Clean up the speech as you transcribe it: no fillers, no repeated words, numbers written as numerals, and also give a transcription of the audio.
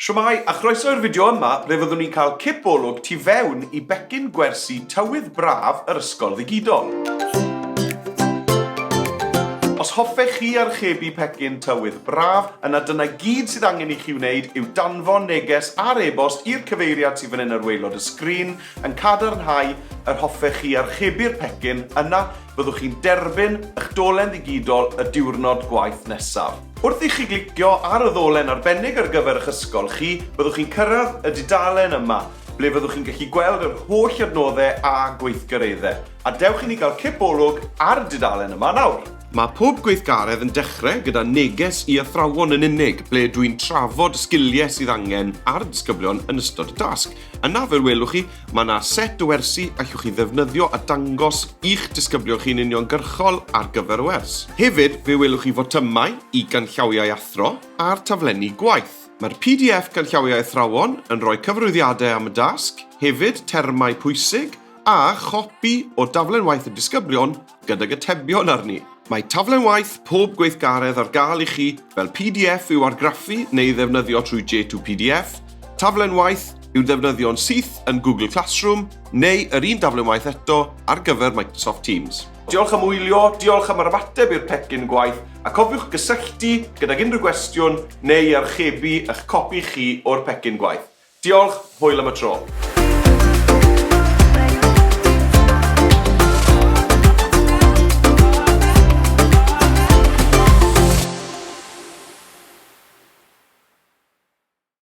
Shwmae, a chroeso i'r fideo yma ble fyddwn ni'n cael cip olwg tu fewn i becyn gwersi tywydd braf yr Ysgol Ddigidol. Os hoffech chi archebu pecyn tywydd braf, yna dyna gyd sydd angen i chi wneud yw danfon neges ar e-bost i'r cyfeiriad sydd fan hyn ar waelod y sgrin yn cadarnhau yr hoffech chi archebu'r pecyn, yna byddwch chi'n derbyn eich dolen ddigidol y diwrnod gwaith nesaf. Wrth i chi glicio ar y ddolen arbennig ar gyfer eich ysgol chi, byddwch chi'n cyrraedd y dudalen yma, ble fyddwch chi'n gallu gweld yr holl adnoddau a gweithgareddau. A dewch i ni gael cip olwg ar y dudalen yma nawr. Mae pob gweithgaredd yn dechrau gyda neges i athrawon yn unig, ble dwi'n trafod y sgiliau sydd angen ar y disgyblion yn ystod y dasg. Yna, fel welwch chi, Mae yna set o wersi allwch chi ddefnyddio a dangos i'ch disgyblion chi'n uniongyrchol ar gyfer y wers. Hefyd, fe welwch chi fotymau i ganllawiau athro a'r taflenni gwaith. Mae'r pdf Canllawiau Athrawon yn rhoi cyfarwyddiadau am y dasg, hefyd termau pwysig, a chopi o daflen waith y disgyblion gydag atebion arni. Mae taflen waith pob gweithgaredd ar gael i chi fel pdf i'w argraffu neu ddefnyddio trwy J2PDF, taflen waith i'w ddefnyddio'n syth yn Google Classroom neu yr un daflen waith eto ar gyfer Microsoft Teams. Diolch am wylio, diolch am yr ymateb i'r pecyn gwaith, a cofiwch gysylltu gydag unrhyw gwestiwn neu i archebu eich copi chi o'r pecyn gwaith. Diolch, hwyl am y tro.